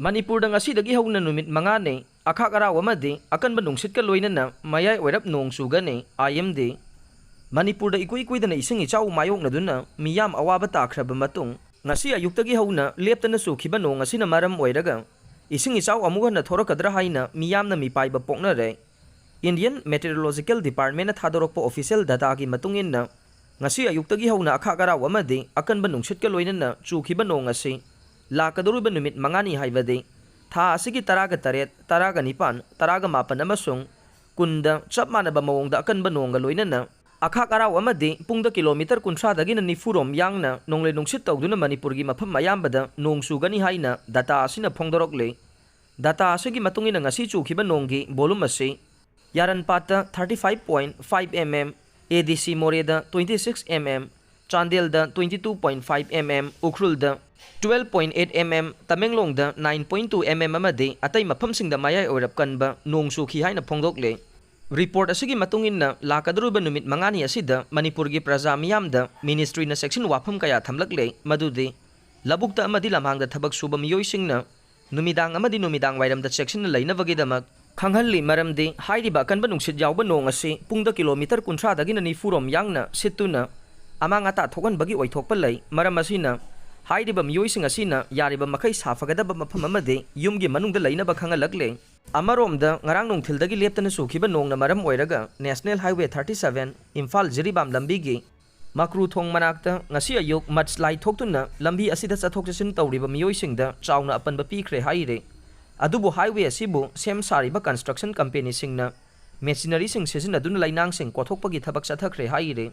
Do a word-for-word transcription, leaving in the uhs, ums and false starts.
ꯃꯅꯤꯄꯨꯔꯗ ꯉꯁꯤꯗꯒꯤ ꯍꯧꯅ ꯅꯨꯃꯤꯠ ꯃꯉꯥꯅꯤ ꯑꯈꯥꯛ ꯑꯔꯥꯎ ꯑꯃꯗꯤ ꯑꯀꯟꯕ ꯅꯨꯡꯁꯤꯠꯀ ꯂꯣꯏꯅꯅ ꯃꯌꯥꯏ ꯑꯣꯏꯔꯞ ꯅꯣꯡ ꯆꯨꯒꯅꯤ꯫ ꯑꯥꯏ ꯑꯦꯝ ꯗꯤ꯫ ꯃꯅꯤꯄꯨꯔꯗ ꯏꯀꯨꯏ ꯀꯨꯏꯗꯅ ꯏꯁꯤꯡ ꯏꯆꯥꯎ ꯃꯥꯌꯣꯛꯅꯗꯨꯅ ꯃꯤꯌꯥꯝ ꯑꯋꯥꯕ ꯇꯥꯈ꯭ꯔꯕ ꯃꯇꯨꯡ, ꯉꯁꯤ ꯑꯌꯨꯛꯇꯒꯤ ꯍꯧꯅ ꯂꯦꯞꯇꯅ ꯆꯨꯈꯤꯕ ꯅꯣꯡ ꯑꯁꯤꯅ ꯃꯔꯝ ꯑꯣꯏꯔꯒ ꯏꯁꯤꯡ ꯏꯆꯥꯎ ꯑꯃꯨꯛ ꯍꯟꯅ ꯊꯣꯔꯛꯀꯗ꯭ꯔꯥ ꯍꯥꯏꯅ ꯃꯤꯌꯥꯝꯅ ꯃꯤꯄꯥꯏꯕ ꯄꯣꯛꯅꯔꯦ꯫ Indian Meteorological Department ꯊꯥꯗꯣꯔꯛꯄ official data ꯒꯤ ꯃꯇꯨꯡ ꯏꯟꯅ, ꯉꯁꯤ ꯑꯌꯨꯛꯇꯒꯤ ꯍꯧꯅ ꯑꯈꯥꯛ ꯑꯔꯥꯎ ꯑꯃꯗꯤ ꯑꯀꯟꯕ ꯅꯨꯡꯁꯤꯠꯀ ꯂꯣꯏꯅꯅ ꯆꯨꯈꯤꯕ ꯅꯣꯡ ꯑꯁꯤ ꯂꯥꯛꯀꯗꯧꯔꯤꯕ ꯅꯨꯃꯤꯠ ꯃꯉꯥꯅꯤ, ꯍꯥꯏꯕꯗꯤ ꯊꯥ ꯑꯁꯤꯒꯤ ꯇꯔꯥꯒ ꯇꯔꯦꯠ, ꯇꯔꯥꯒ ꯅꯤꯄꯥꯟ, ꯇꯔꯥꯒ ꯃꯥꯄꯟ ꯑꯃꯁꯨꯡ ꯀꯨꯟꯗ ꯆꯞ ꯃꯥꯟꯅꯕ ꯃꯑꯣꯡꯗ ꯑꯀꯟꯕ ꯅꯣꯡꯒ ꯂꯣꯏꯅꯅ ꯑꯈꯥꯛ ꯑꯔꯥꯎ ꯑꯃꯗꯤ ꯄꯨꯡꯗ ꯀꯤꯂꯣꯃꯤꯇꯔ ꯀꯨꯟꯊ꯭ꯔꯥꯗꯒꯤꯅ ꯅꯤꯐꯨ ꯔꯣꯝ ꯌꯥꯡꯅ ꯅꯣꯡꯂꯩ ꯅꯨꯡꯁꯤꯠ ꯇꯧꯗꯨꯅ ꯃꯅꯤꯄꯨꯔꯒꯤ ꯃꯐꯝ ꯑꯌꯥꯝꯕꯗ ꯅꯣꯡ ꯆꯨꯒꯅꯤ ꯍꯥꯏꯅ data ꯑꯁꯤꯅ ꯐꯣꯡꯗꯣꯔꯛꯂꯤ꯫ Data ꯑꯁꯤꯒꯤ ꯃꯇꯨꯡ ꯏꯟꯅ, ꯉꯁꯤ ꯆꯨꯈꯤꯕ ꯅꯣꯡꯒꯤ volume ꯑꯁꯤ ꯌꯥꯔꯟꯄꯥꯠꯇ thirty five point five M M, A D C ꯃꯣꯔꯦꯗ twenty six M M, ꯆꯥꯟꯗꯦꯜꯗ twenty two point five M M, ꯎꯈ꯭ꯔꯨꯜꯗ twelve point eight M M, ꯇꯃꯦꯡꯂꯣꯡꯗ nine point two M M ꯑꯃꯗꯤ ꯑꯇꯩ ꯃꯐꯝꯁꯤꯡꯗ ꯃꯌꯥꯏ ꯑꯣꯏꯔꯞ ꯀꯟꯕ ꯅꯣꯡ ꯆꯨꯈꯤ ꯍꯥꯏꯅ ꯐꯣꯡꯗꯣꯛꯂꯦ꯫ Report ꯑꯁꯤꯒꯤ ꯃꯇꯨꯡ ꯏꯟꯅ, ꯂꯥꯛꯀꯗꯧꯔꯤꯕ ꯅꯨꯃꯤꯠ ꯃꯉꯥꯅꯤ ꯑꯁꯤꯗ ꯃꯅꯤꯄꯨꯔꯒꯤ ꯄ꯭ꯔꯖꯥ ꯃꯤꯌꯥꯝꯗ ministry ꯅ ꯆꯦꯛꯁꯤꯟ ꯋꯥꯐꯝ ꯀꯌꯥ ꯊꯝꯂꯛꯂꯦ, ꯃꯗꯨꯗꯤ ꯂꯧꯕꯨꯛꯇ ꯑꯃꯗꯤ ꯂꯝꯍꯥꯡꯗ ꯊꯕꯛ ꯁꯨꯕ ꯃꯤꯑꯣꯏꯁꯤꯡꯅ ꯅꯨꯃꯤꯗꯥꯡ ꯑꯃꯗꯤ ꯅꯨꯃꯤꯗꯥꯡ ꯋꯥꯏꯔꯝꯗ ꯆꯦꯛꯁꯤꯟꯅ ꯂꯩꯅꯕꯒꯤꯗꯃꯛ ꯈꯪꯍꯜꯂꯤ꯫ ꯃꯔꯝꯗꯤ ꯍꯥꯏꯔꯤꯕ ꯑꯀꯟꯕ ꯅꯨꯡꯁꯤꯠ ꯌꯥꯎꯕ ꯅꯣꯡ ꯑꯁꯤ ꯄꯨꯡꯗ ꯀꯤꯂꯣꯃꯤꯇꯔ ꯀꯨꯟꯊ꯭ꯔꯥꯗꯒꯤꯅ ꯅꯤꯐꯨ ꯔꯣꯝ ꯌꯥꯡꯅ ꯁꯤꯠꯇꯨꯅ ꯑꯃꯥꯡ ꯑꯇꯥ ꯊꯣꯛꯍꯟꯕꯒꯤ ꯑꯣꯏꯊꯣꯛꯄ ꯂꯩ꯫ ꯃꯔꯝ ꯑꯁꯤꯅ, ꯍꯥꯏꯔꯤꯕ ꯃꯤꯑꯣꯏꯁꯤꯡ ꯑꯁꯤꯅ ꯌꯥꯔꯤꯕ ꯃꯈꯩ ꯁꯥꯐꯒꯗꯕ ꯃꯐꯝ ꯑꯃꯗꯤ ꯌꯨꯝꯒꯤ ꯃꯅꯨꯡꯗ ꯂꯩꯅꯕ ꯈꯪꯍꯜꯂꯛꯂꯦ꯫ ꯑꯃꯔꯣꯝꯗ, ꯉꯔꯥꯡ ꯅꯨꯡꯊꯤꯜꯗꯒꯤ ꯂꯦꯞꯇꯅ ꯆꯨꯈꯤꯕ ꯅꯣꯡꯅ ꯃꯔꯝ ꯑꯣꯏꯔꯒ National Highway thirty seven, Imphal Jiribam ꯂꯝꯕꯤꯒꯤ ꯃꯀ꯭ꯔꯨ ꯊꯣꯡ ꯃꯅꯥꯛꯇ ꯉꯁꯤ ꯑꯌꯨꯛ mudslide ꯊꯣꯛꯇꯨꯅ ꯂꯝꯕꯤ ꯑꯁꯤꯗ ꯆꯠꯊꯣꯛ ꯆꯠꯁꯤꯟ ꯇꯧꯔꯤꯕ ꯃꯤꯑꯣꯏꯁꯤꯡꯗ ꯆꯥꯎꯅ ꯑꯄꯟꯕ ꯄꯤꯈ꯭ꯔꯦ ꯍꯥꯏꯔꯤ꯫ ꯑꯗꯨꯕꯨ highway ꯑꯁꯤꯕꯨ ꯁꯦꯝ ꯁꯥꯔꯤꯕ construction company ꯁꯤꯡꯅ machinery ꯁꯤꯡ ꯁꯤꯖꯤꯟꯅꯗꯨꯅ ꯂꯩꯅꯥꯡꯁꯤꯡ ꯀꯣꯊꯣꯛꯄꯒꯤ ꯊꯕꯛ ꯆꯠꯊꯈ꯭ꯔꯦ ꯍꯥꯏꯔꯤ꯫